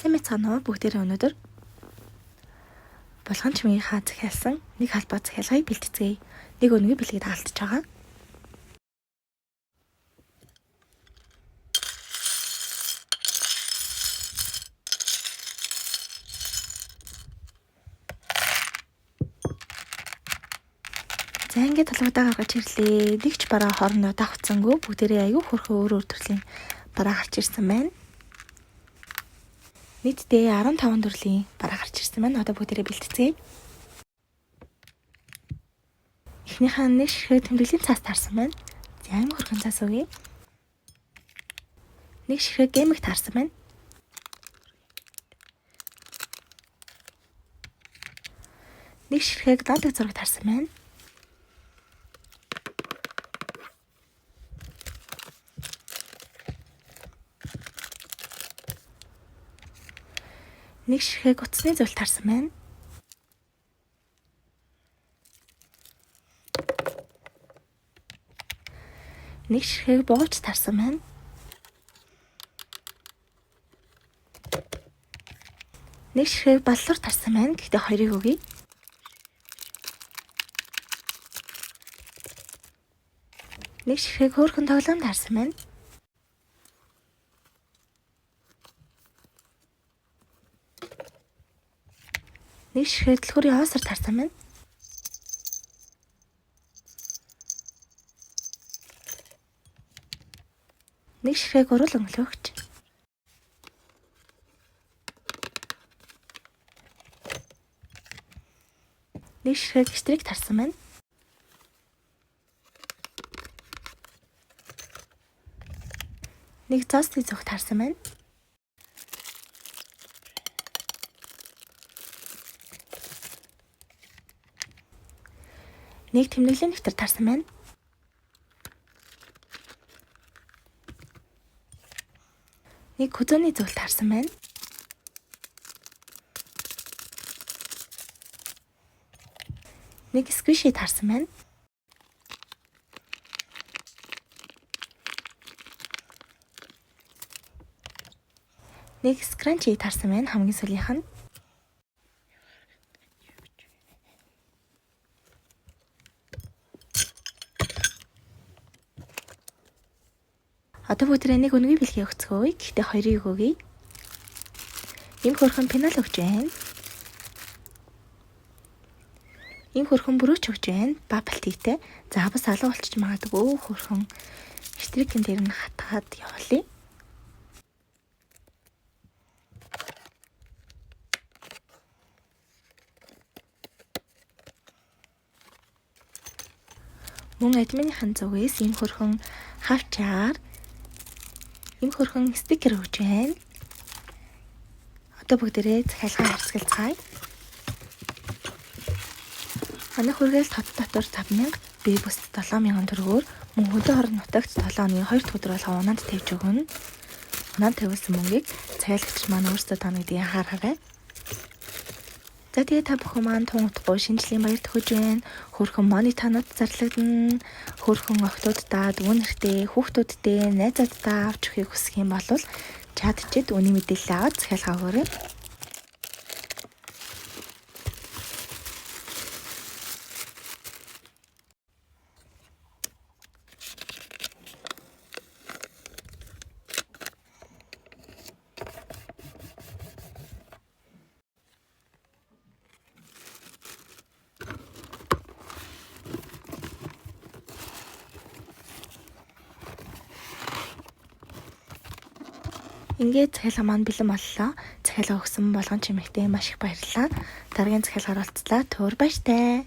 Сайн байцгаана уу бүгдээрээ өнөөдөр Булган чимгийнхаа захиалсан нэг халбаа захиалгыг бэлтгэцгээе. Нэг өнөгийн бэлгийг дагалдаж байгаа. За ингээд толгойдоо гаргаж ирлээ. Нэг ч бараа хоорондоо давхцсангүй бүгдээрээ аюу хөрхөн өөр өөр төрлийн бараа гарч ирсэн байна. Нийтдээ 15 төрлийн бараа гарч ирсэн байна. Одоо бүгдээрээ бэлтгэцгээе. Эхнийхээ нэг ширхэг тэмдэглэлийн цаас таарсан байна. За аймаг хөрхөн цаас өгье. Нэг ширхэг гэмэг таарсан байна. Нэг ширхэг донтог зураг таарсан байна. Нэг ширхэг утасны зүйл таарсан байна. Нэг ширхэг бууч таарсан байна. Нэг ширхэг баллуур таарсан байна. Гэхдээ хоёрыг өгье. Нэг ширхэг хөөрхөн тоглоом таарсан байна. Нэг ширхэг дэлгүүрийн оосор таарсан байна. Нэг ширхэг гурван өнгөлөөгч. Нэг ширхэг штрик тарсан байна. Нэг зоосны зүг тарсан байна. Нэг тэмдэглэлийн дэвтэр тарсан байна. Нэг хөзөөний зүйл тарсан байна. Нэг сквиши тарсан байна. Нэг скранчи тарсан байна хамгийн сүүлийнх нь. Одоо бүгдээ нэг үнэгүй бэлгээ өгцгөөе. Гэхдээ хоёрыг өгье. Ийм хөрхөн пенал өгч байна. Ийм хөрхөн бүрөөч өгч байна. Bubble tea-тэй. За бас алга болчих магадгүй хөрхөн штрикэн дээр нь хатгаад явуулъя. Мөн админыхан зүгээс ийм хөрхөн хавчаар ийм хөрхөн стикер өгч байна. Одоо бүгдээрээ захиалгаа харьцгалцгаая. Манай хүргээл тод дотор 5000, би бүст 7000 төгрөгөөр мөн хөдөө орон нутагт 7 хоногийн 2 дахь өдөр болгон унаанд тавьж өгнө. Унаанд тавьсан мөнгийг захиалагч маань өөрсдөө таана гэдгийг анхаараарай. За тэгээ та бүхэн маань тун утгагүй шинэ жилийн баяр төхөж байна. Хөөрхөн мони танууд зарлагдана. Хөөрхөн охтууддаа, дүү нэртэй, хүүхдүүдтэй, найзууддаа авч өгөхийг хүсэх юм бол чат чид үний мэдээлэл аваад захиалга өгөөрэй. Ингээд захиалга маань бэлэн боллоо. Захиалга өгсөн болгон чимэгтэй маш их баярлалаа. Дараагийн захиалгаар уулзлаа. Түр баяртай.